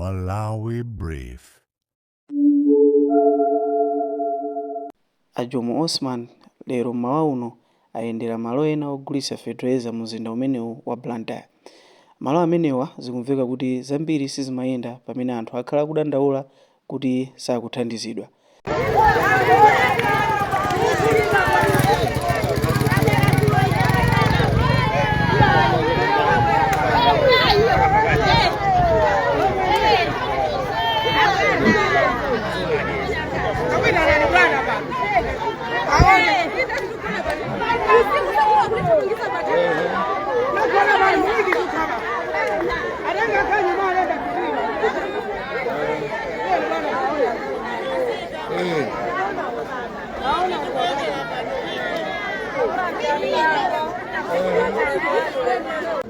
Malawi Brief. A Jomo Osman lero mmawa uno ayendera malo ena ogulitsa fetereza mu mzinda umenewu wa Blantyre. Malo amenewa zikumveka kuti zambiri sizimayenda pamene anthu akhala akudandaula kuti sakuthandizidwa.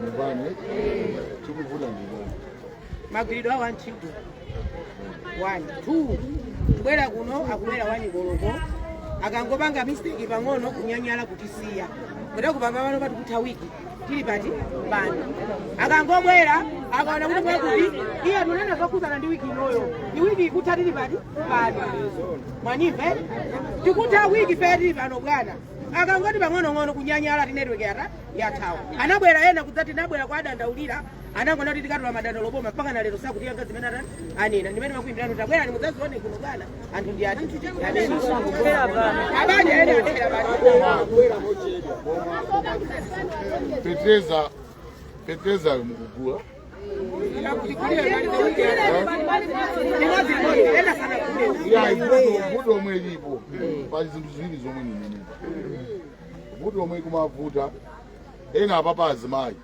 Nyumbani chikuvuta ndibani? Magwiridwe awo antchito, one, two, kubwera kuno akubwera 1 koloko, akangopanga mistake pang'ono kunyanyala kutisiya kuti kupanga pano pati kutha wiki tili pati pano. Akangobwera akaona kuti mwakuti iye tunena zokhuzana ndi wiki inoyo, ni wiki ikutha tili pati pano, mwanimve tikutha wiki fe tili pano bwana. Akangoti pang'onong'ono kunyanyala ti network yata yathawa. Anabwera ena kudzati tinabwera kwa adandaulira, anangona kuti tikatula madandaulo boma, mpaka na lero sakutiyanga zimene atani anena. Ndimene makuimbirano tabwera ni mudzazione kuno bwana. Anthu ndi ati abanja ene athera bati. Fetereza, fetereza mukugula? Limodzi ena sanagule. Ya, vuto lomwe lipo pali zinthu ziwiri zomwe ninenera. Vuto lomwe kumavuta ena apapa, azimayi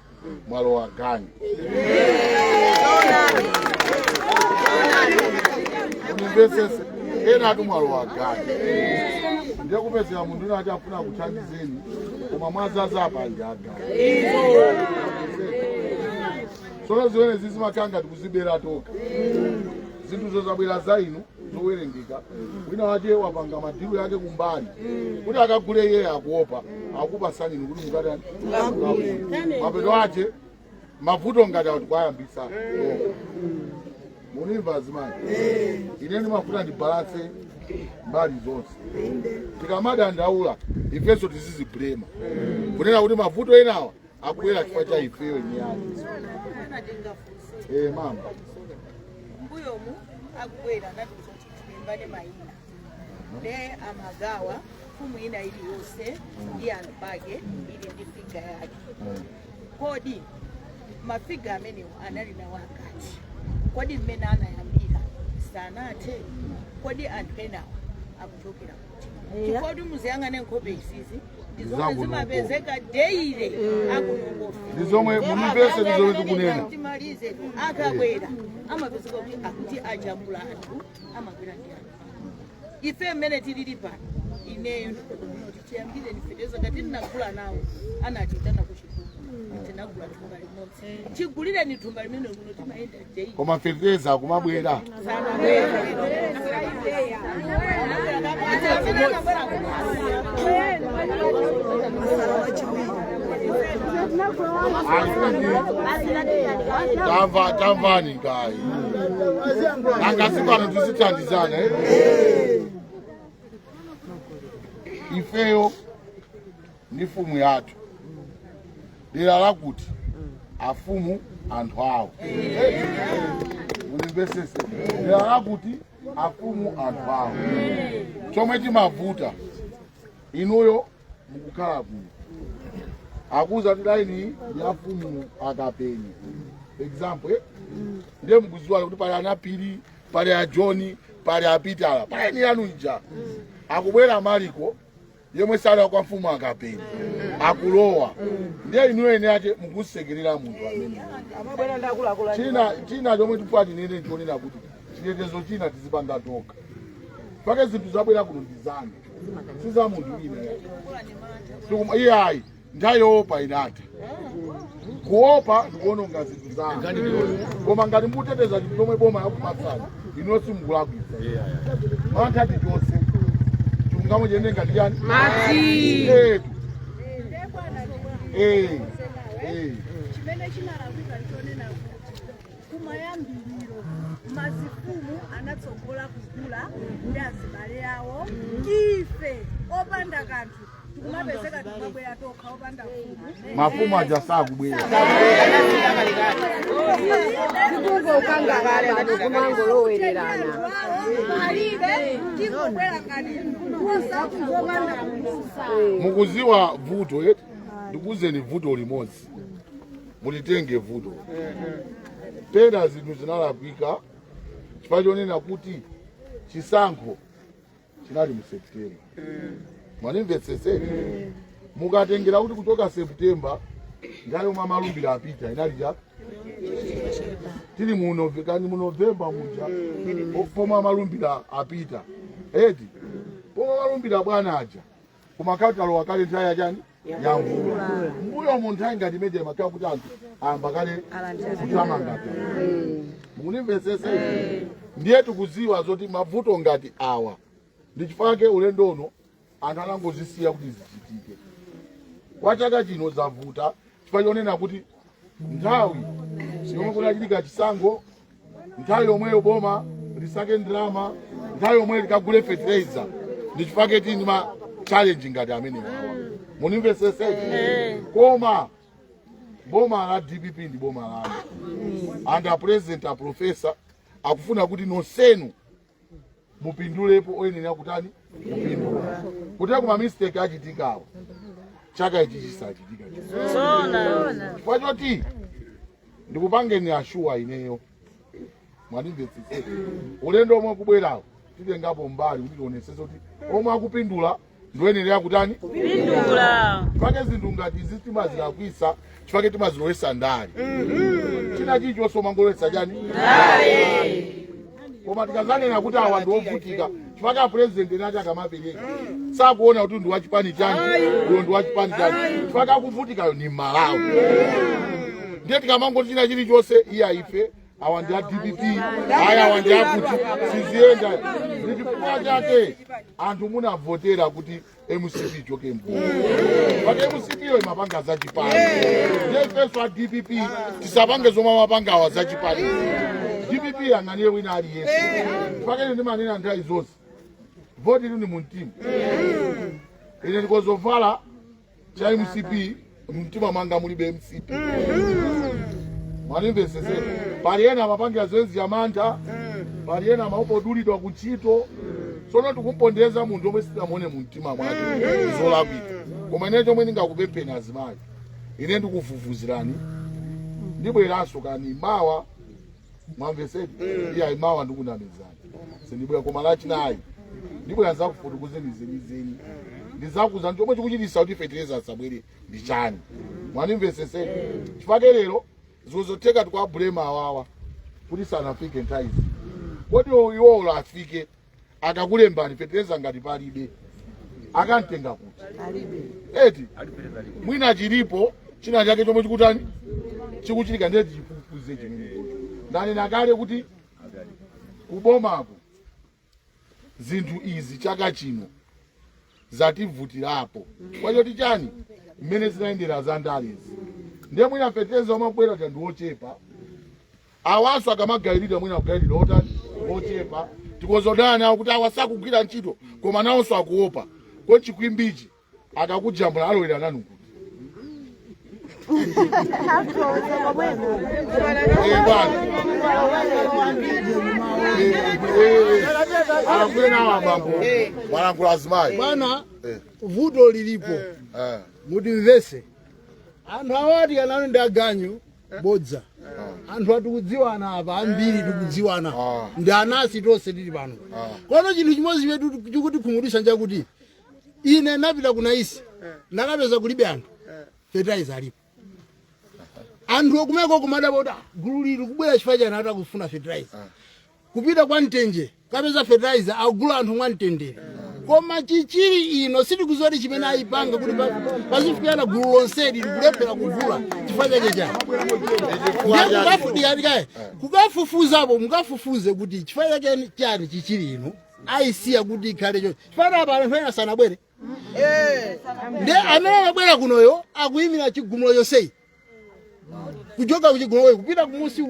mwalowa ganyu, unimvesese, ena atu mwalowa ganyu, ndiye kupezera munthu ina ati afuna kuthandizeni koma mwazaza apa ndi aganyu. Tsono zimene zizimakhala ngati kuzibera toka. Zinthu zabwera za inu zowerengeka, wina wache wapanga ma deal yake kumbali kuti akagule, iye akuopa akupasani inu kuti mukatani mapeto ache mavuto ngati akuti kwayambisa. Munimva azimayi, ine ndimafuna ndibalance mbali zonse. Tikamadandaula ifenso tiziziblema kunena kuti mavuto enawa akubwera chifukwa cha ifeyo eni yake. Eh, mama. Mbuyomu akubwera anatiuza kuti tilimbane mayina ne amagawa mfumu ina iliyonse ndi anthu ake ili ndi figure yake. Kodi ma figure amenewo anali nawo angati? Kodi mmene anayambira sanathe? Kodi anthu enawa akuchokera kuti? Chifukwa kuti muziyang'ane nkhope izizi ndi zomwe Zakunoko. zimapezeka daily akunongofe. Ndi zomwe mumvese, ndi zomwe tikunena. Timalize, akabwera amapezeka kuti akuti ajambula anthu, amabwera ndi anthu. Ife mmene tilili pano, ineyo ndikuti tiyambire nifeteza ngati tinagula nawo, anatitana kuchikulu, tinagula thumba limodzi. Chigulireni thumba limene kuno timayenda daily. Koma fetereza akumabwera? Sanabwera. I think tamva, tamvani ngayi angasi pano tizithandizana, eh? Ifeyo ndi fumu yathu dera lakuti afumu anthu awo, munimvesese, dera lakuti afumu anthu awo, chomwe timavuta inuyo mukukhala kuno akuza kuti line ndi afumu akapeni, example, eh? Ndiye mukuziwa kuti pali anapiri, pali a John, pali apitala pali line yanu ija. Akubwera Maliko yemwe sali kwa mfumu akapeni, akulowa, ndiye inuyo ene ake mukusekerera munthu amene Amabwera ndi akuluakulu. China, china chomwe tifuna tinene chonena kuti chitetezo china tizipanga toka pake. Zinthu zabwera kuno ndi zanu, si za munthu wina. Iyayi, nthawi yoopa inatha. Kuopa ndikuononga zinthu zanu, koma ngati mukuteteza chinthu chomwe boma yakupatsani inuyo, simukulakwitsa. Mantha tichotse, chilungamo chiyende ngati chani? Madzi. Etu, eh eh. Chimene chinalakwika nchonena kuti kumayambiriro Akumatsogola kugula ndi azibale awo. Ife opanda kanthu tikumapezeka tikumabwera tokha opanda mfumu. Mafumu aja sakubwera. Kumangolowererana palibe, tingobwera ngati nkhosa zopanda mbusa. Mukuziwa vuto eti? Ndikuuzeni vuto limodzi, mulitenge vuto. Pena zinthu zinalakwika chifukwa chonena kuti chisankho chinali mu September. Mwanimvetseseni? Mukatengera kuti kuchoka September, nthawi yomwe amalumbira apita inali cha tili mu kani mu November muja pomwe amalumbira apita eti, pomwe amalumbira bwana aja kumakhala talowa kale nthawi yachani, ya mvula. Mbuyo mu nthawi ngati imeneyi imakhala kuti anthu ayamba kale kuthamanga. Mukunimvetsese? Ndiye tikuziwa zoti mavuto ngati awa ndi chifukwa chake ulendo uno anthu anangozisiya kuti zichitike. Kwa chaka chino zavuta chifukwa chonena kuti nthawi yomwe kunachitika chisankho, nthawi yomweyo boma lisake ndalama, nthawi yomweyo likagule fertilizer, ndi chifukwa chake tili ndi ma challenge ngati amenewa. Munimvetsese? Koma boma la DPP ndi boma lanu, and a president, a professor, akufuna kuti nonsenu mupindulepo. Oyenera kutani? Kupindula. Kuti kuma mistake achitikawo chaka ichi chisachitika, chifukwa choti ndikupangeni assure ineyo. Mwanimvetsetse? Ulendo omwe kubwerawo titengapo mbali kuti tionesese kuti omwe akupindula ndioyenera kutani? Kupindula. Chifukwa zinthu ngati izi timazilakwisa chifukwa timazilowesa ndale. China chilichonse umangolowesa chani? Koma tikazanena kuti awa ndi ovutika, chifukwa president nati akamapereka sakuona kuti ndi wachipani chanji, uyo ndi wachipani chanji, chifukwa akuvutikayo ni Malawi. Ndiye tikamangoti china chilichonse iya ife awa ndi a DPP, aya awa ndi akuti, siziyenda. Ndi chifukwa chake anthu munavotera kuti MCP ichoke mbuyo pake. MCP yo imapanga zachipani. Ndiye ifenso a DPP tisapange zomwe amapanga awa zachipani. DPP yang'anire wina aliyense. Chifukwa ine ndimanena nthawi zonse, voti ili ni mumtima. Ine ndikozovala cha MCP, mtima mwanga mulibe MCP. Mwanimvesesera? Pali ena amapangira zoezi ya mantha, pali ena amaopodulidwa kuntchito. Tsono tikumpondeza munthu omwe sitinamuone mu mtima mwake, zolakwika. Koma ine chomwe ndingakupempheni azimayi, ine ndikufufuzirani, ndibweranso kani mawa. Mwamvesedi? Iya, mawa ndikunamizani, sindibwera, koma lachinayi ndibwera nzakufotokozeni zenizeni, ndizakuuzani chomwe chikuchitisa kuti fetereza asabwere ndi chani. Mwanimveseseni? Chifukwa lero zikuzotheka tikuabulema awawa kuti sanafike nthawizi. Kodi iwowo afike akakulembani fetereza ngati palibe, akamtenga kuti eti? Mwina chilipo china chake chomwe chikutani, chikuchitika. Ndiye tichifufuze chimenecho. Ndanena kale kuti kubomako zinthu izi chaka chino zativutirapo kwachoti chani, mmene zinayendera za ndalezi. Ndiye mwina fetereza omabwera ta ndi ochepa, awanso akamagayiridwa mwina kugayiridwa otani, ochepa. Tikozodana nawo kuti awa sakugwira ntchito, koma nawonso akuopa ko chikwimbichi akakujambula alowera nanu kuti. Eh, bwana. Eh, eh, alankhule nawo abambo, mwalankhula azimayi. Bwana, vuto lilipo. Mutimvese, anthu awati anali ndi aganyu bodza. Anthu atikudziwana apa, ambiri tikudziwana. Ndi anasi tonse tili pano. Kono chinthu chimodzi chetu chikutikhumudwitsa nchakuti ine napita ku Naisi, ndakapeza kulibe anthu, fertilizer alipo. Anthu okumeko kumadabota gulu lili kubwera chifukwa chani atakufuna fertilizer. Kupita kwa Mtenje kapeza fertilizer, akugula anthu mwa mtendere. Koma Chichiri ino sitikuziwa kuti chimene ayipanga kuti pazifikirana gulu lonseli likulephera kugula chifukwa chake chani. Ndiye kukafudikaye kukafufuzapo, mukafufuze kuti chifukwa chake chani Chichiri ino ayisiya kuti ikhale choncho, chifukwa apa anthu ena sanabwere. Ndiye amene amabwera kunoyo akuyimira chigumulo chonseyi. Kuchoka kuchigoloweko kupita kumusi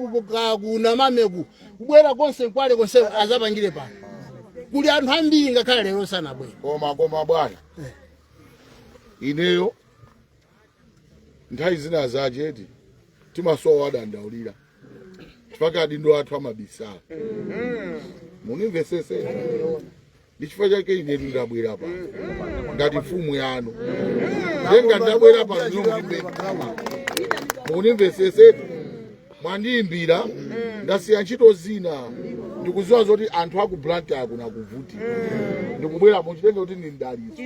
kunaMameku, kubwera konse nkwale konse azapangire pano. Kuli anthu ambiri ngakhale lero sanabwere. Koma bwana, ineyo nthawi zina zacheti timasowa wadandaulira chifukwa adindo athu amabisala. Munimvesese, ndi chifukwa chake inetu ndabwera pano ngati mfumu yanu. Ndenga ndabwera pano ino mulimbe, munimvesesetu. Mwandiyimbira, ndasiya ntchito zina. Ndikuziwa zoti anthu aku Blantyre kuno kuvutika, ndikubwera muchitenge kuti ndi mdalitso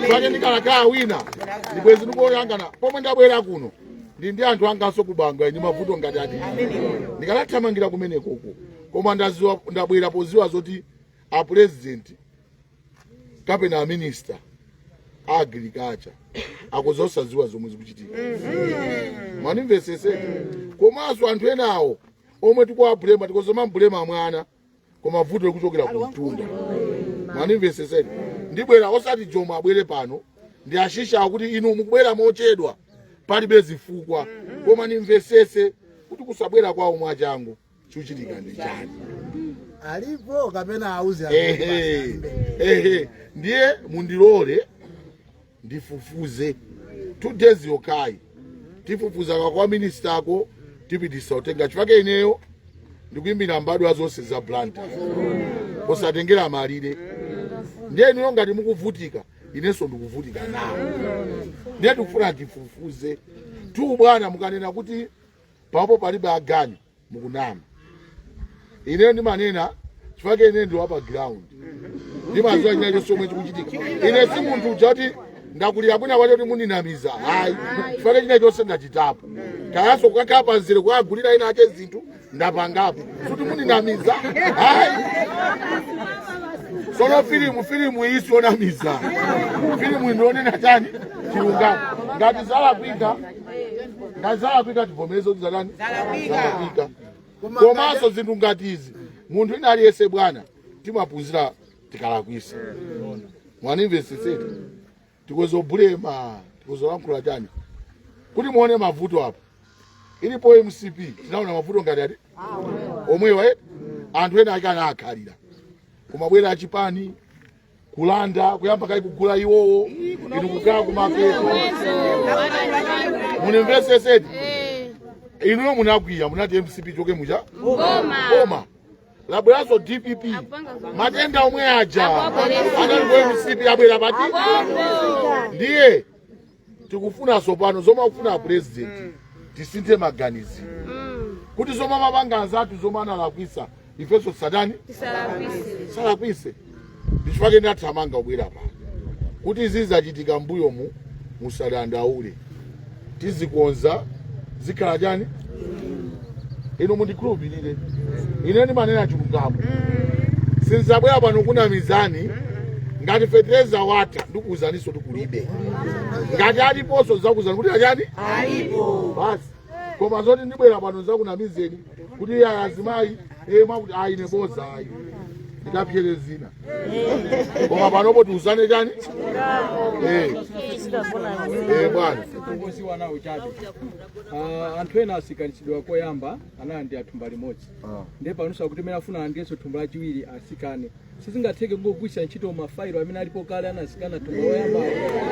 pake. Ndikalakhala wina ndibwezi ndikuoyangana pomwe ndabwera kuno ndi anthu anganso kubanga ndi mavuto ngati ati ndikalathamangira kumenekoko, koma ndaziwa ndabwera poziwa zoti a president kapena a minister a agriculture akuzosaziwa zomwe zikuchitika. Mwanimvesesete? Komanso anthu enawo omwe tikuwabulema, tikozomambulema mwana, koma vuto likuchokera kumtunda. Mwanimvesesete? Ndibwera osati Jomo abwere pano ndi ashisha akuti inu mukubwera mochedwa, palibe zifukwa, koma nimvesese kuti kusabwera kwawo mwachangu chikuchitika ndi chani. Alipo kapena auze? Ehe, ndiye mundilole ndifufuze 2 days yokayi. Tifufuza kwa minister ako, tipitisa utenga chifukwa ineyo ndikuyimbira mbadwa zonse za Blantyre posatengera malire. Ndiye inuyo ngati mukuvutika, inenso ndikuvutika nawo. Ndiye tikufuna tifufuze tu. Bwana, mukanena kuti papo palibe aganyu, mukunama. Ineyo ndimanena chifukwa ine ndi wa pa ground, ndimaziwa china chonse chomwe chikuchitika. Ine si munthu uja kuti ndakulira kwina kwacho kuti mundinamiza, hayi, chifukwa china chonse ndachitapo. Kayanso kukakhala panzere kukagulira ina ake zinthu ndapangapo, suti mundinamiza, hayi. Sono filimu iyi sionamiza, filimu ndionena chani? Chilungamo. Ngati zalakwika, tivomereze kuti zatani? Zalakwika. Komanso zinthu ngati izi, munthu ina aliyense, bwana, timaphunzira tikalakwisa. Mwanimvesesete? Tikozobulema, tikozolankhula chani kuti muone mavuto apo ilipo MCP. Tinaona mavuto ngati ati omwewa, eh? Anthu ena akana akhalira kumabwera achipani kulanda, kuyamba kai kugula iwowo, inu kukhala kumapeto. Munimveseseti? Inuyo munakwiya, munati MCP choke mucha boma. Labweranso DPP, matenda omwe aja anali ku MCP abwera pati. Ndiye tikufuna sopano zomwe akufuna president, tisinthe maganiziro kuti zomwe amapanga anzathu, zomwe analakwisa, ifenso satani salakwise. Ndichifukwa ndathamanga kubwera pano kuti izi zachitika mbuyomu, musadandaule, tizikonza, zikhala chani. Inu mundikhulupirire, ine ndimanena chilungamo, sinzabwera pano kunamizani. Ngati fetereza watha, ndikuwuzaninso tikulibe. Ngati aliponso, zakuwuzani kuti achani basi. Koma zoti ndibwera pano zakunamizeni kuti iye azimayi mwakuti ayi, neboza ayi, ndikapyere zina. Koma panopo tiuzane chani? Bwana. Kungoziwa nawo chabe. Ah, anthu ena asikanitsidwa koyamba, analandira thumba limodzi, ndiye panonso akuti mene afuna alandirenso thumba lachiwiri asikane. Sizingatheke kungogwiritsa ntchito mafailo amene alipo kale anasikana thumba loyambawo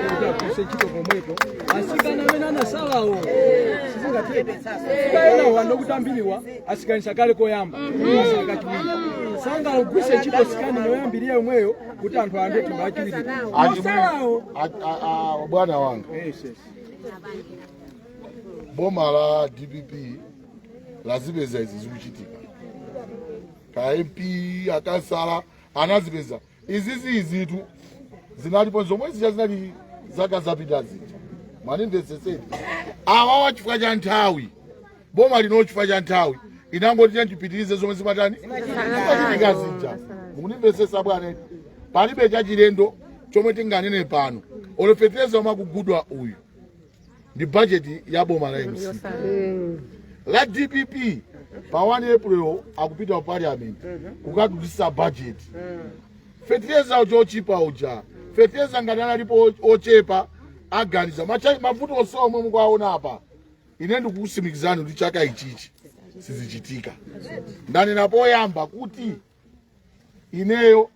kuti agwiritse ntchito pomwepo asikana amene anasalawo? Sizingatheke. Sikaenawo andokuti ambiriwa asikanisa kale koyamba, asala kachiwiri, sangagwiritse ntchito scan yoyambirira yomweyo kuti anthu alandire thumba lachiwiri osalawo. Bwana wanga, Yes. boma la DPP lazipeza izi zikuchitika ka MP akasala anazipeza izizi. Izitu zinalipo zomwe zija zinali zaka zapita zija. Mwanimveseseni? Awawa chifukwa cha nthawi, boma lino chifukwa cha nthawi inangoti chanchipitirize zomwe zimatani, zimachitika zija. Mukunimvesesa, bwana? Palibe chachilendo chomwe tinganene pano. Olofetereza omwe akugudwa uyu ndi bajeti ya boma la MCP. La DPP pa 1 April akupita ku parliament kukatulutsa budget. Fetereza uja ochipa uja, fetereza ngati analipo ochepa, aganiza mavuto onse omwe mukuwaona apa. Ine ndikukusimikizani kuti chaka ichichi sizichitika. Ndanena poyamba kuti ineyo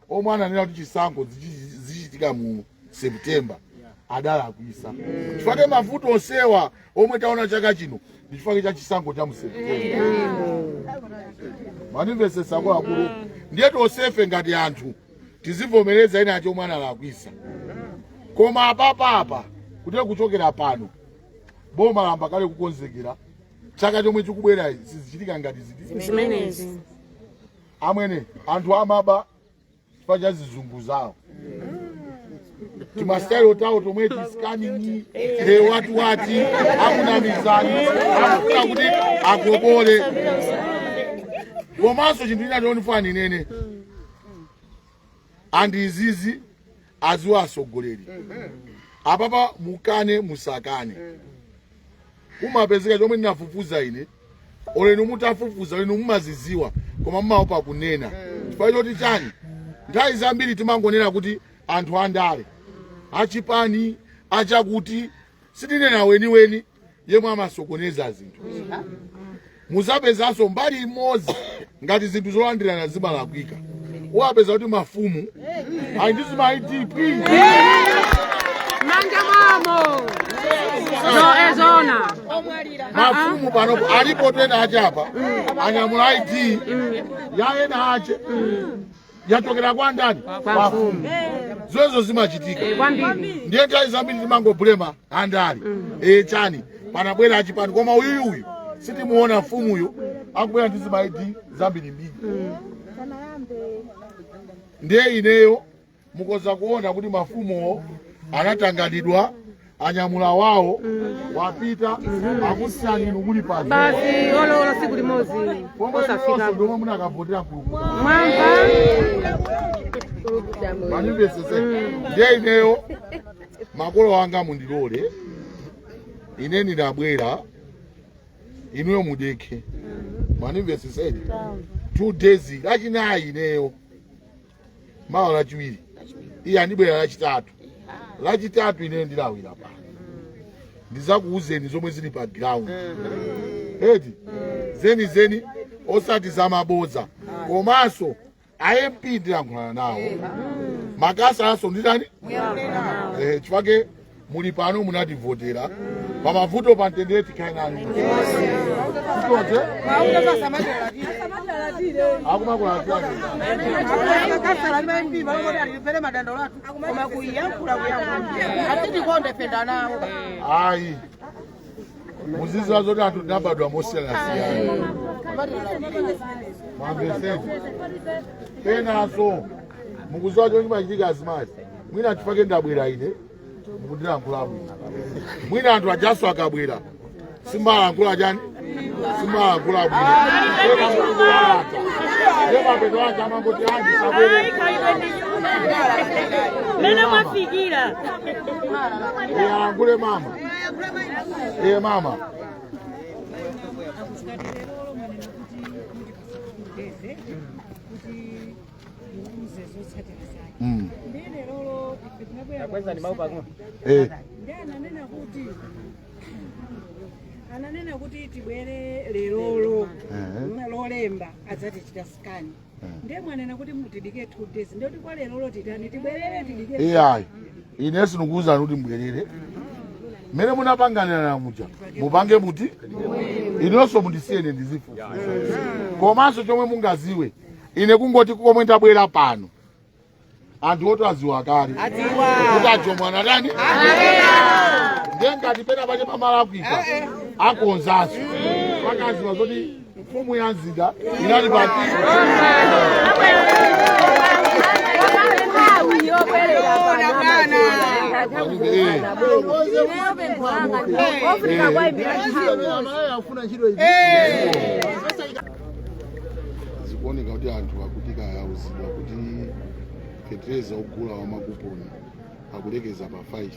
omwe ananena kuti chisankho zichitika mu September adalakwisa, chifukwa mavuto onsewa omwe taona chaka chino ndi chifukwa cha chisankho cha mu September. Manimvesesa akuluakulu? Ndiye tonsefe ngati anthu tizivomereza ena acho omwe analakwisa. Koma apapapa kuti kuchokera pano boma layamba kale kukonzekera chaka chomwe chikubwera, sizichitika ngati ziti zimenezi. Amwene, anthu amaba chifukwa cha zizungu zawo, timasitayilo tawo tomwe tiscanning wati wati, akunamizani, akufuna kuti akobole. Komanso chinthu china chonifana nene andizizi aziwa atsogoleri apapa, mukane musakane, kumapezeka chomwe ndinafufuza ine. Olenu mutafufuza lenu mumaziziwa, koma mumaopa kunena. Chifukwa choti chani? Nthawi zambiri timangonena kuti anthu andale, achipani, achakuti. Sitinena weniweni yemwe amasokoneza zinthu. Muzapezanso mbali imodzi ngati zinthu zolandirana zimalakwika, wapeza kuti mafumu ali ndi zima IDP manja mwamo zo ezona. Mafumu panopo alipo twena achapa anyamula ID ya ena ache yachokera kwa ndani? Kwa mfumu. Zonzo zimachitika. Kwambiri. Ndiye nthawi zambiri timangobulema andale e chani, panabwera achipani, koma uyuyuyu sitimuona mfumuyo akubwera ndi zima ID zambirimbiri. Ndiye ineyo mukoza kuona kuti mafumuwo anatanganidwa, anyamula wawo wapita, akusiyani inu muli pa basi ololo siku limodzi pomwe osafika ndomwe munakavotera mkulukuta. Mwamva. Manimvesese? Ndiye ineyo makolo anga mundilole ine ndinabwera, inuyo mudekhe. Manimvesesedi? 2 days, lachinayi ineyo, mawa lachiwiri, iye andibwera lachitatu. Lachitatu ineyo ndilawira pano, ndizakuuzeni zomwe zili pa ground eti zeni zeni, osati zamabodza. Komanso iMP ndilankhulana nawo, makasa nditani, chifukwa muli pano munativotera pamavuto, pamtendere tikhale nanu sichote. Akumakulatira. Kasala ndi MP malongoti alipere madandaulo athu, koma kuyankhula kuyankhula atitikonde fenda nawo. Ayi, muziziwa zoti anthu tinabadwa mosiyanasiyana. Mwamveseti? Penanso mukuziwa chomwe chimachitika, azimayi, mwina chifukwa ndabwera ine mukundilankhula bwino, mwina anthu ajaso akabwera simbalankhula chani, simbalankhula bwino. Ena mukuwalata, ndiye mapeto ake amangoti andisabwere. Mene mwafikira. Alankhule mama, iye mama. Kuti muuze zotsatira zake. Ndiye lerolo ife tinabwera. Ndiye ananena kuti tibwere lerolo lolemba adzatichita scan. Ndiye mwanena kuti mutidike 2 days, ndiye kuti kwa lerolo titani? Tibwerere tidike? Iyayi, ine sindikuwuzani kuti mbwerere. Mmene munapanganira muja mupange muti inonso mundisiyene ndizifufuza. Komanso chomwe mungaziwe, ine kungoti komwe ndabwera pano anthu oti aziwa kale kuti ajomo anatani. Ndiye ngati pena pache pamalakwika akonzanso, pakaziwa zoti mfumu ya mzinda inali pati. Nthawi yobwerera pano. Ofunika kwayimbira nthawi. Afuna ntchito izi. Zikuoneka kuti anthu akuti kayauzidwa kuti fetereza ogula wa makuponi akulekeza pa 5.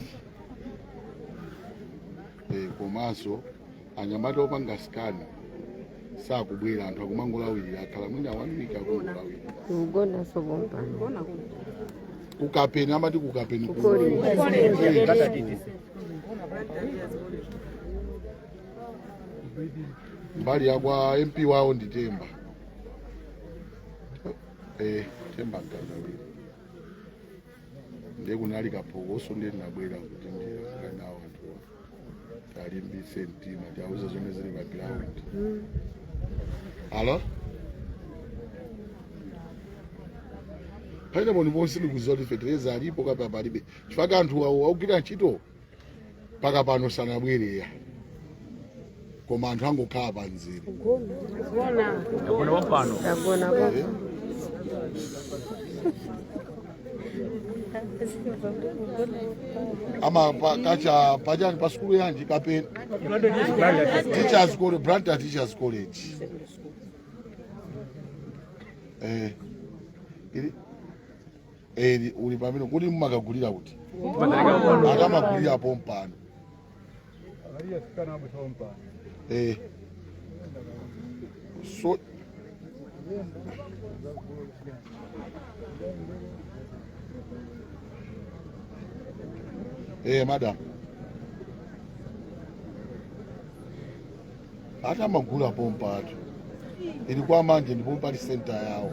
Komanso anyamata opanga scan sakubwera, anthu akumangolawirira, akhala mwina one week akungolawirira. Kugona sopompano. Kukapeni amati kukapeni. Mbali ya kwa MP wawo ndi Temba. Temba Mkandawire. Ndiye kunali kaphokoso, ndiye ndinabwera kuti ndiyankhule nawo anthuwa, alimbitse mtima, tiauze zomwe zili pa ground. Alo, painepo ndiponso ndikuziwa kuti fetereza alipo kapena palibe, chifukwa anthu awo akugwira ntchito paka pano sanabwereya, koma anthu angokhala pa mzere. Tagona. Ama kacha pachani pa sukulu yanji kapena Teachers College, Blantyre Teachers College. Ili uli pamene kuti mumakagulira kuti akamagulira pompano. So madam, ati amagula pompatu ili kwa manje ndipo pali center yawo.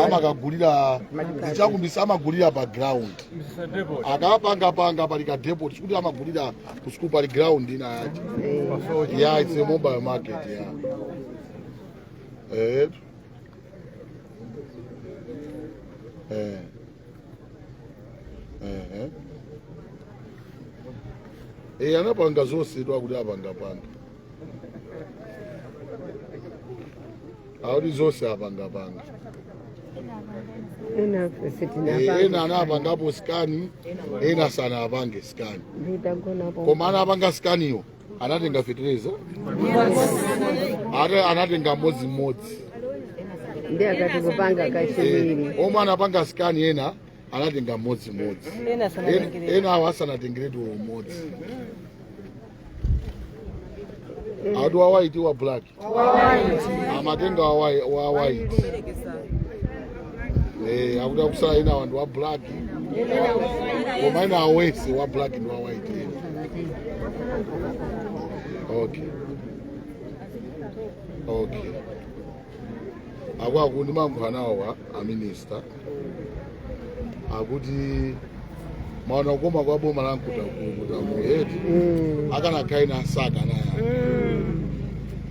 Amakagulira zichakumbisa, amagulira pa ground, akapangapanga pali ka depot, sikuti amagulira ku school, pali ground ina yache. Yeah, it's a mobile market, yeah. Anapanga zonse twakuti apangapanga akuti zonse apangapanga. Ena Ena anapangapo scan, ena sanapange scan. Nditagona. Koma anapanga scan-iyo anatenga fetereza ate anatenga mmodzimmodzi. Ndi akati kupanga kachiwiri. Omwe anapanga scan ena anatenga mmodzimmodzi. Ena awo asanatengeretu umodzi. Ati wa white, wa black, amatenga wa white. Akuti akusala ena wandu wa black, koma ena awese wa black ndi wa white ena. Okay, akwaku ndimayankhula nawo a minister akuti maona kukoma kwa boma la mkutakuta muheti akanakhala ina asaka naye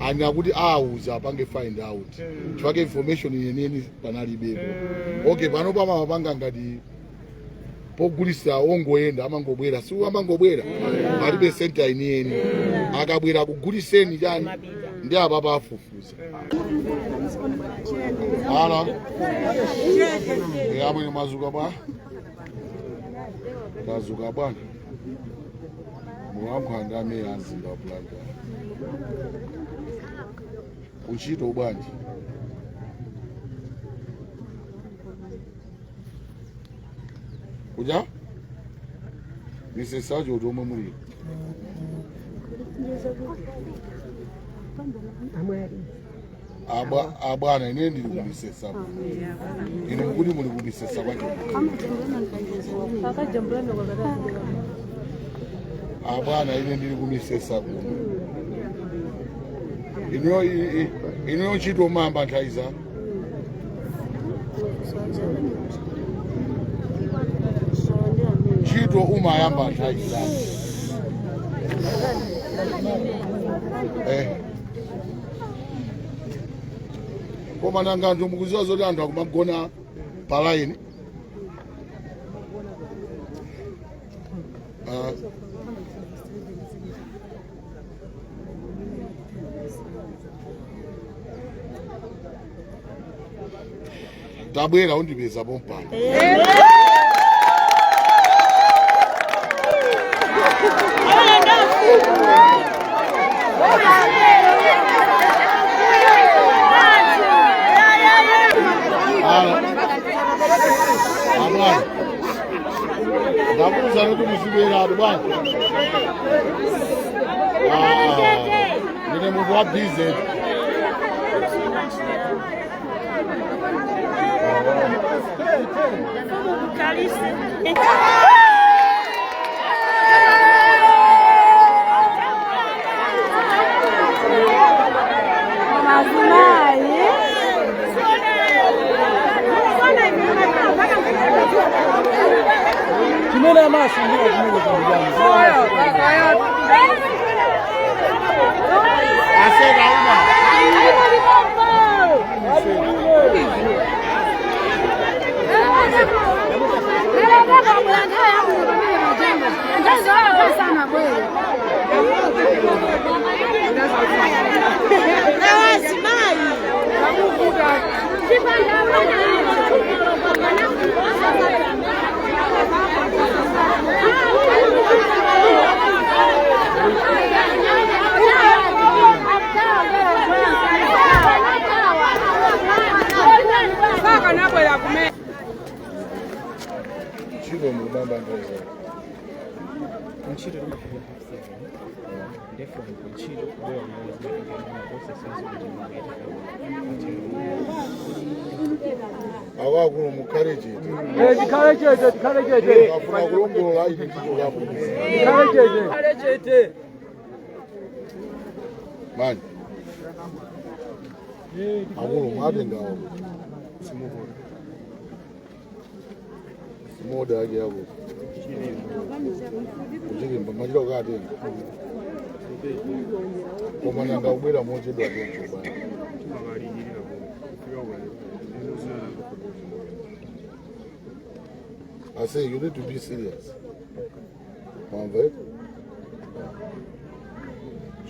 ani akuti awuza apange find out chifukwa information yeniyeni panalibepo. Okay, pano pamapanga ngati pogulisa ongoyenda, amangobwera, si amangobwera, palibe center yeniyeni. Akabwera kuguliseni chani ndi apapa afufuza. Ala amwene, mwazuka bwa? Tazuka bwana. Mulankhula ndi amene amzinda wa Blantyre. Kuntchito bwanji? Kuja misesacho kuti omwe muli Amwali. Abwana, ine ndili kumisesa kuno, ine mukuti muli kumisesa kwacho. Abwana, ine ndili kumisesa kuno. Inuyo inuyo ntchito mamba nthawi za ntchito umayamba nthawi za Koma nanga anthu mukuziwa zoti anthu akumagona pa line? Ah. Tabwera undipeza pompano. Ala. Abwana. Ndakuuza kuti muzibwera atu bwana. Ah, ndine munthu wa busy. Chimene amasungira chimene chimujani. Aseka uma. Ntchito mukubamba nthawi zake. Ntchito timafika 7:30, therefore ntchito kubwera processes kuti mukuyita. Akuluakulu, mukhale chete. Tikhale chete, tikhale chete. Afuna kulongolola, ine ntchito. Tikhale chete. Tikhale chete. Mani akulu mwatengawo simoda yake yako kuchilimba machita kukatenga, koma nanga kubwera mochedwa choncho bwana? Timakaliyirira kufika ukale. I say you need to be serious. Mwamva eti?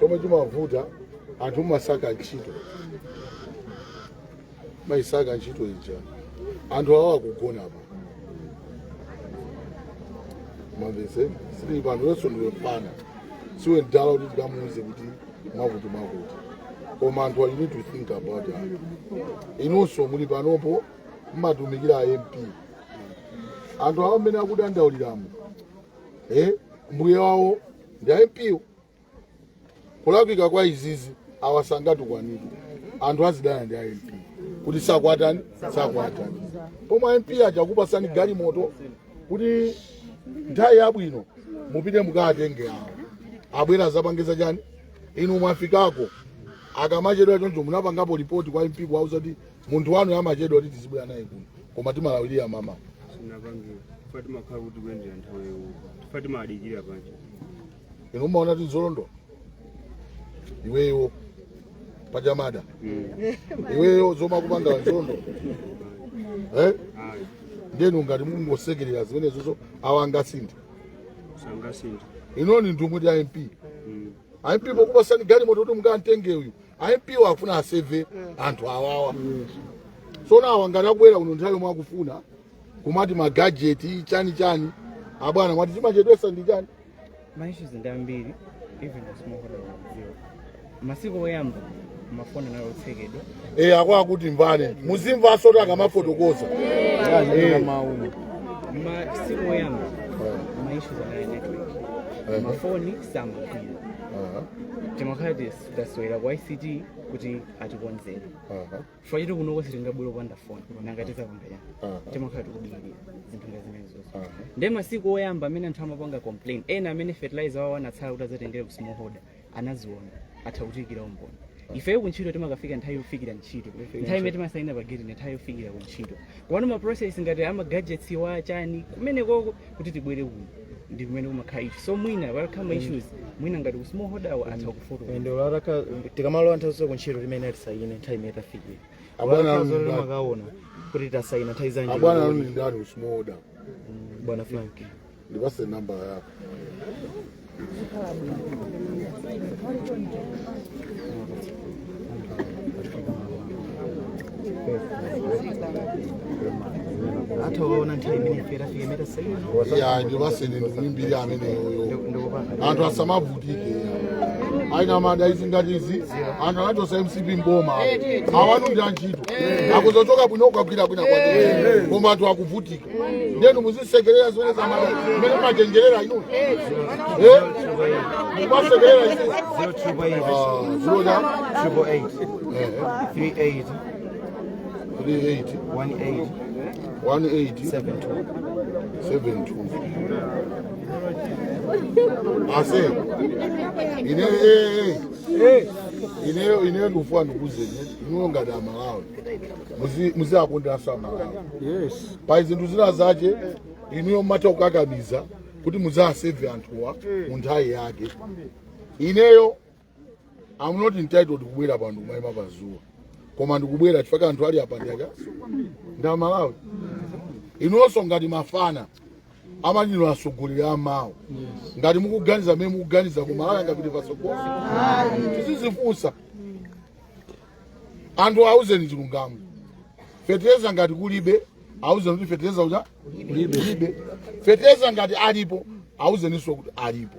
Chomwe chimavuta, anthu mumasaka ntchito, mayisaka ntchito ija, anthu awa akugona apa. Mwamvese? Sili pano yenso ndiwe mfana, siwe mdala kuti tikamuuze kuti mwakuti mwakuti, koma anthu, you need to think about that. Inunso muli panopo, mmatumikira a MP. Anthu awo amene akudandauliramo, mbuye wawo ndi a MP. Kulakwika kwa izizi, awasangatukwanidwe, anthu azidana ndi a MP kuti sakwatani, sakwatani, pomwe MP aja kupasani galimoto kuti nthawi yabwino mupite mukatenge awo abwera zapangiza chani. Inu mwafikako, akamachedwa choncho, munapangapo ripoti kwa MP kuwauza kuti munthu wanu amachedwa kuti tizibwera naye kuno, koma timalawirira mama? Sinapange, timakhala kuti kuyendera nthawi yo tifa timadikira panja. Inu mumaona tizolondola? Iweyo pajamada, iweyo zomakupanga nzolondola, eh? Ayi. Ndenu ngati mungosekerera zimenezozo, awa angasinthe? Sangasinthe. Inoni ndumuti a MP, a MP pokupasani galimoto kuti mukantenge uyu, a MP akufuna aseve anthu awawa. Sona awa ngati akubwera kuno nthawi yomwe akufuna, kumati ma gadget chani chani, abwana mwati chimachedwesa ndi chani? Ma issues ndi ambiri, even smallholder kudziwa. Masiku oyamba mafoni anali otsekedwa. Eh, akwakuti mvane muzimvanso kuti akamafotokoza. Masiku oyamba ma issues anali network, mafoni samagwira. Timakhala taswera ku ICT kuti atikonzere. Chifukwa chiti kunoko sitingabwere kupanda foni, nanga tizapanga chani? Timakhala tikudikirira zinthu nga zimenezozo. Ndiye masiku oyamba amene anthu amapanga complain, ena amene fertilizer wawo anatsala kuti adzatengere ku smallholder anaziona, atha kutiyikira umboni. Ifeyo kuntchito timakafika nthawi yofikira ntchito, nthawi imene timasayina pa gate ndi nthawi yofikira kuntchito. Komano ma process ngati ama gadgets wa chani kumene koko kuti tibwere kuno ndi kumene kumakhala issue. So mwina pakakhala ma issues, mwina ngati ku smallholder awo atha kufotokoza. Ende ulataka tikamalowa nthawi zonse kuntchito timene tisayine nthawi imene tafikira. Abwana Ulataka anu zoti ndani? makaona kuti tasayina nthawi zanji. Abwana anu ndi ndani ku smallholder? Bwana Frank. Ndipase namba yako. Atha kuona nthawi imene ife tafika imene tasayina. Ya, ndipaseni, ndikuimbiri ameneyoyo, anthu asamavutike. Aina mada izi ngati izi, anthu anachosa MCP mboma, awanu ndi antchito akuzochoka bwino kukagwira bwina kwake, koma anthu akuvutika. Ndenu muzisekerera zimene zamada mmene machenjerera inu, mumasekerera izi. 0 Zero cha 888 38 38 18 18 72. 72. Ase ine, eh. Ineyo ndikufuna ndikuzeni inuyo ngati Amalawi, muziakonderanso Amalawi. Yes. Pa zinthu zina zache inuyo mmatha kukakamiza kuti muzaseve anthuwa mu nthawi yake. Ineyo I'm not entitled kubwera pano kumayima pazuwa, koma ndikubwera chifukwa anthu ali apa ndiaka ndi Amalawi. Inunso ngati mafana amanino atsogoleri amawo, ngati mukuganiza mmene mukuganiza, ku Malawi angapite patsogolo? Tizizifunsa. Anthu auzeni chilungamo. Fetereza ngati kulibe, auzeni kuti fetereza uja kulibe. Fetereza ngati alipo, auzeninso kuti alipo,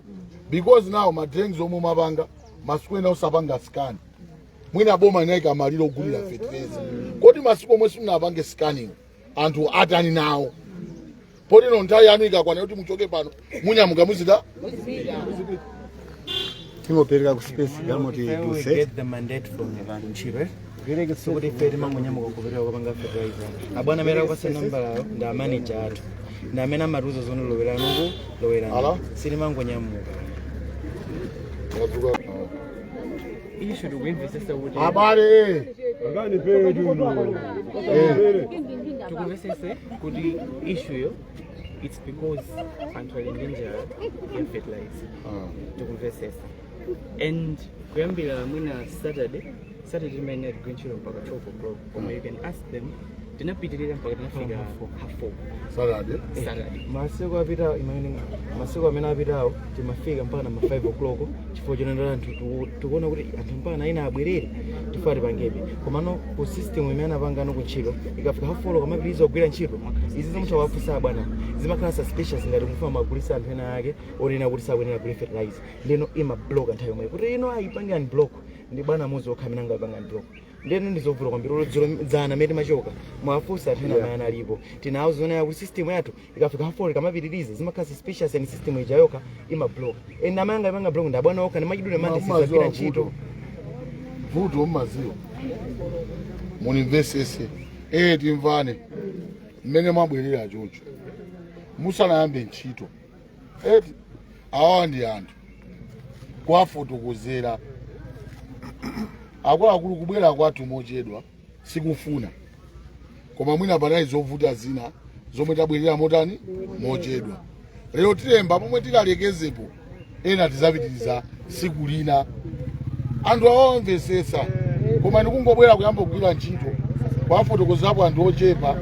because now ma drawings omwe mapanga masiku ena usapanga scan, mwina boma inayika malire ogulira fetereza. Kodi masiku omwe simunapange scanning anthu atani nawo? Poti no nthawi yanu ikakwana kuti muchoke pano, munyamuka muzita. Tingopereka ku space galimoto. We iduse. get the mandate from kuntchito, eh? Sikuti ife timangonyamuka kupereka kupanga fertilizer. Abwana amene akupasa nambalayo ndi amanager athu, ndi amene amatiuza zoni lowerani uku, lowerani. Ala? Silimangonyamuka. Issue tikuimvesesa kuti Abale. Tikumvesese kuti issue yo, it's because anthu ali ndi njala ya fertilizer. Tikumvesesa. And kuyambira mwina Saturday imene tigwira ntchito mpaka 12 o'clock, koma you can ask them, tinapitirira mpaka tinafika half 4. Saturday? Saturday. Masiku apita imene, masiku amene apitawo timafika mpaka na ma 5 o'clock, chifukwa chonendera anthu tikuona kuti anthu mpaka na ina abwerere tifuna tipangebe. Komano ku system imene anapangano kuntchito, ikafika half 4 kamapitiriza kugwira ntchito. Izi zimutha kuwafunsa bwana, zimakhala suspicious ngati mufuna magulisa anthu ena ake onena kuti sakuyenera kugula fertilizer. Ndeno imabloka nthawi yomweyo kuti ino ayipange unblock ndi bwana mmodzi okha amene angapanga unblock. Ndeno ndizovuta kwambiri. Dzulo dzana amene timachoka, mwafunsa anthu ena amene analipo, tinawuzonera kuti system yathu ikafika half 4 ikamapitiriza zimakhala suspicious and system ija yokha imablock, and amene angapanga block ndi abwana okha, ndimachidule mande sizagwira ntchito. Vuto mmaziwa, munimvesese. Eh, timvane mmene mwabwerera choncho musanayambe ntchito eti. Awa ndi anthu kuwafotokozera akuluakulu. Kubwera kwathu mochedwa sikufuna, koma mwina panali zovuta zina zomwe tabwerera motani mochedwa. Lero tilemba pomwe tikalekezepo, ena tizapitiriza siku lina. Anthu awamvesesa, koma ndikungobwera kuyamba kugwira ntchito kwafotokozapo anthu ochepa,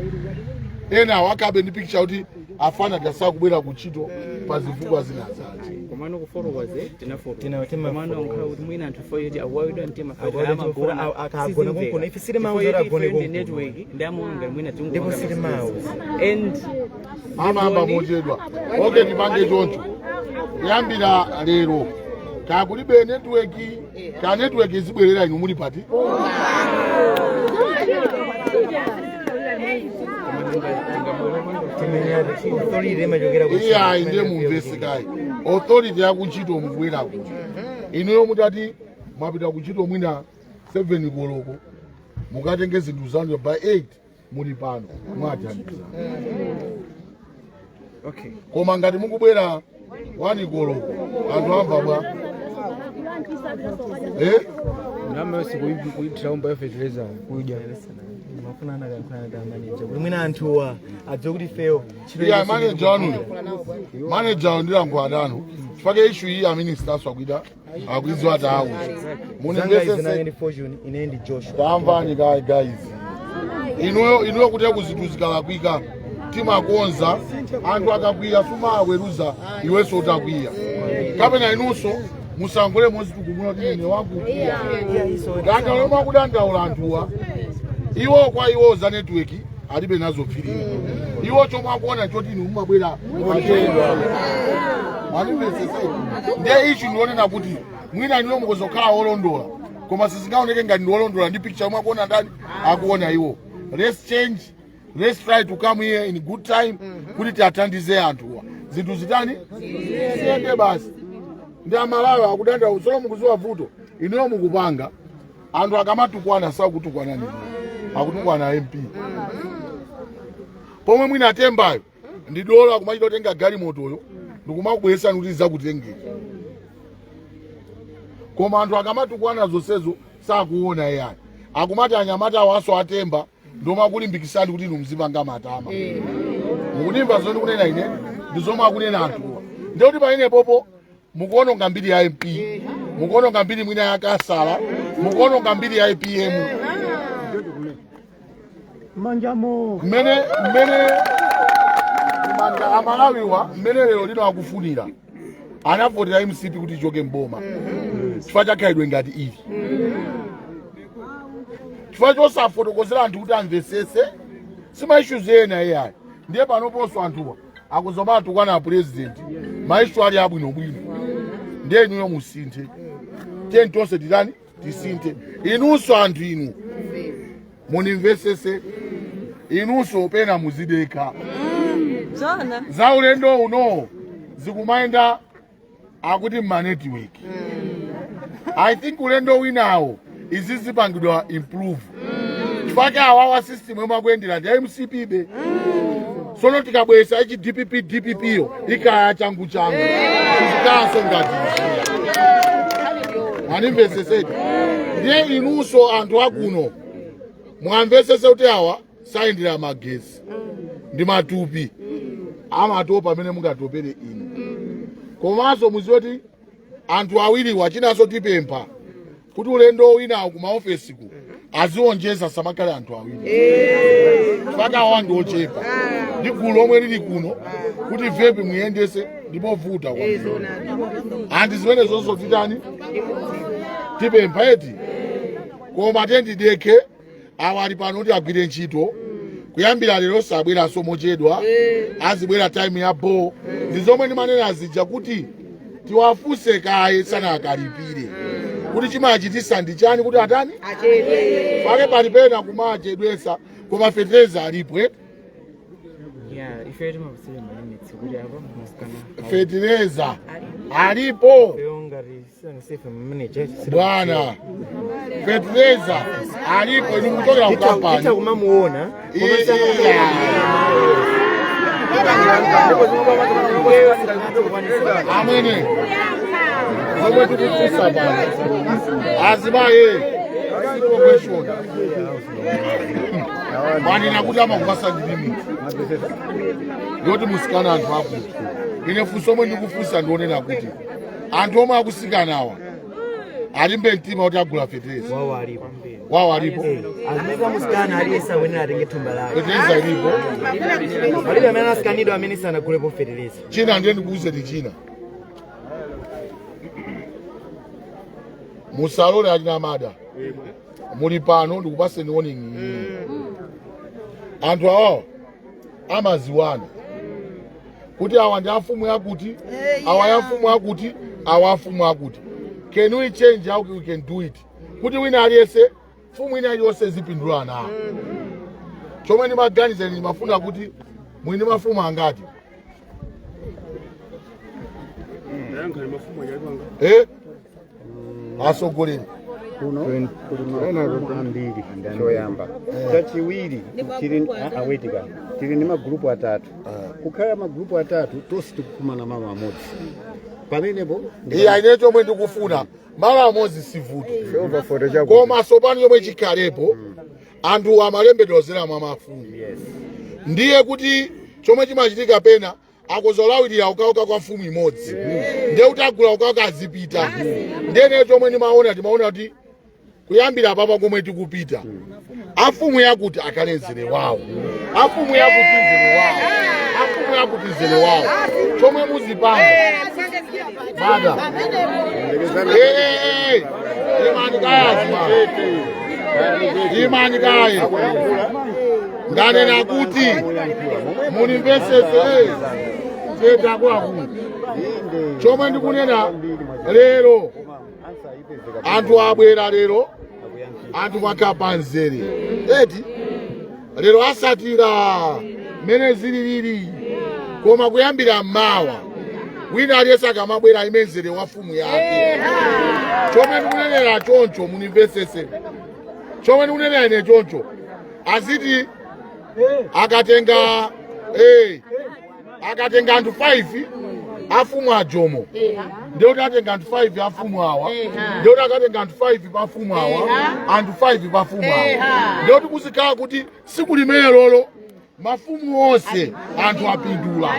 ena awakabe ndi picture kuti afana tasakubwera ku ntchito pa zifukwa zina zace. Komano kufotokoze tinafotokoza. Komano nkhala kuti mwina anthu foyeti akuwawidwa mtima. Akuwawidwa mtima, akagona konkuno. Ife sitimauza kuti agone konkuno. Network ndi amawanga mwina. Ndipo sitimauza. And Amayamba mochedwa. Okay, tipange choncho: kuyambira lero, kakulibe network, ka network izibwerera inu muli pati. Authority imachokera ku Iyayi, ndiye mumvese kayi. Authority yakuntchito, mubwera kuno inuyo mutati mwapita kuntchito mwina 7 koloko, mukatenge zinthu zanu by 8 muli pano, mwathandiza. Okay. Koma ngati mukubwera 1 koloko, anthu amva bwa, eh? Ndalama yonse kuithira umba ya fertilizer kudya. Mafuna anakankhana ndi manager kuti mwina anthuwa adziwe kuti ifeyo ntchito Iya, iliyonse manager wanuyo, manager ndilankhula nanu chifukwa issue iyi a minister akuita akuidziwa ati auza. Zanga izi nane ndi Fortune, ine ndi Joshua. Tamvani kayi guys, inuyo kuti kuzinthu zikalakwika timakonza. Anthu akakwiya sumaweruza iwenso utakwiya, kapena inunso musangole mozitukumula kuti ine wakukwiya. Dandaula lomwe akudandaula anthuwa, iwo kwa iwo za network alibe nazo feeling. Iwo chomwe akuona choti inu mumabwera machedwa. Mwanimvetsese? Ndiye ichi ndionena kuti mwina inuyo mukuzokhala wolondola, koma sizingaoneke ngati ndi wolondola ndi picture yomwe akuona ndani, akuona iwo. Let's change, let's try to come here in good time kuti tiathandize anthuwa, zinthu zitani, ziyende basi. Ndi Amalawi akudandaula. Tsono mukuziwa vuto, inuyo mukupanga anthu akamatukwana sakutukwana nini, akutukwana MP, pomwe mwina atembayo ndi dola kumachita kutenga galimotoyo ndikumakubweresani kuti zakutengera. Koma anthu akamatukwana zonsezo sakuona iyayi, akumati anyamata awanso atemba ndomwe akulimbikisani kuti inu mzipanga matama. Mukunimva zomwe ndikunena ine ndi zomwe akunena anthuwa. Ndiye kuti pamene popo mukuononga mbiri ya MP, mukuononga mbiri mwina ya kasala, mukuononga mbiri ya APM. Manjamo. Mmene manda amalawiwa mmene lero lino akufunira anavotera MCP kuti ichoke mboma chifukwa chakhalidwe ngati ili, chifukwa chosafotokozera anthu kuti amvesese si ma issues ena iyayi. Ndiye panoponso anthuwa akuzoma atukwana a president, ma issue ali abwinobwino. Ndiye inuyo musinthe, tiye tonse titani, tisinthe. Inunso anthu inu munimvesese, inunso pena muzidekha. Zona. Za ulendo uno zikumayenda akuti ma network. I think ulendo winawo izi zipangidwa improve, chifukwa awawa system yomwe akuyendera ndi MCP be. Sono tikabwesa ichi DPP, DPP yo ikaya changu changu, sizikaso ngati manimvesesedi. Ndiye inunso anthu akuno mwamvesese kuti awa sayendera magesi ndi matupi amatopa amene mungatopere inu. Komanso muziwe kuti anthu awiriwa chinanso tipempha kuti ulendo winawo ku maofesiku azionjeza, samakhale anthu awiri, mpaka awa ndi ochepa ndi gulu lomwe lili kuno kuti vepi muyendese ndipovuta kwambiri. Anthu zimene zonso titani, tipempha eti. Koma tendidekhe, awa ali pano kuti agwire ntchito kuyambira lero, sabweranso mochedwa, azibwera time ya bo. Ndi zomwe ndimanena zija kuti tiwafunse kaye sanakalipire kuti chimachitisa ndi chani kuti atani pake pali pena kumachedwesa. Koma fetereza alipo, eh? Yeah, ife timapasira ma limits kuti apa musikana. Fetereza alipo. Ifeyo ngati sife manager. Bwana, fetereza alipo. Inu mukuchokera ku kampani. Titha kumamuona. Amene zomwe tikufunsa pano, azimaye, simple question. Mwanena kuti amakupasa ndi limit yoti musikana anthu akuti. Ine funso omwe ndikufunsa ndionena kuti anthu omwe akusikanawa alimbe mtima kuti agula fetereza? Wawo alipo. Wawo alipo. Amene amusikana aliyense akuyenera atenge thumba lake. Fetereza ilipo. Palibe amene anasikanidwa amene sanagulepo fetereza. China ndiye ndikuwuzeni china, musalole alina mada muli pano, ndikupaseni warning iyi. Anthu awawa amaziwana kuti awa ndi afumu yakuti, awa ya mfumu akuti, awa afumu akuti. Can we change how we can do it kuti wina aliyense, mfumu ina iliyonse zipindula nawo? Chomwe ndimaganiza ine, ndimafuna kuti mwini mafumu angati? Yankhani mafumu achapanga. Eh, asogoleri. Kuno kuli mafumu ambiri choyamba. Chachiwiri, tili awetika tili ndi magulupu atatu. Kukhala magulupu atatu tonse tikukumana malo amodzi pamenepo. Iya, ine chomwe ndikufuna, malo amodzi sivuto, koma sopano chomwe chikhalepo, anthu amalembedwazera mwa mafumu. Ndiye kuti chomwe chimachitika pena akozolawirira ukauka kwa mfumu imodzi, ndiye kuti agula ukauka azipita. Ndiye chomwe ndimaona, timaona kuti kuyambira papa komwe tikupita, afumu yakuti akhale mzere wawo, afumu yakuti mzere wawo, afumu yakuti mzere wawo. Chomwe muzipanga, mada, imani kaye, imani kaye. Ndanena kuti munimvesese chetakwaku chomwe ndikunena lero. Anthu abwera lero, anthu mwakhala pamzere eti. Lero asatira mmene zililili, koma kuyambira mmawa wina aliyense akamabwera ime mzere wa fumu yake. Chomwe ndikunenera choncho, munimvesese chomwe ndikunenera ine choncho. Aziti akatenga, akatenga anthu 5 afumu ajomo. Ndiye kuti atenga anthu 5 afumu awa, ndiye kuti akatenga anthu 5 pa afumu awa, anthu 5 pa afumu awa, ndiye kuti kuzikhala kuti tsiku limene lolo mafumu onse anthu apindula.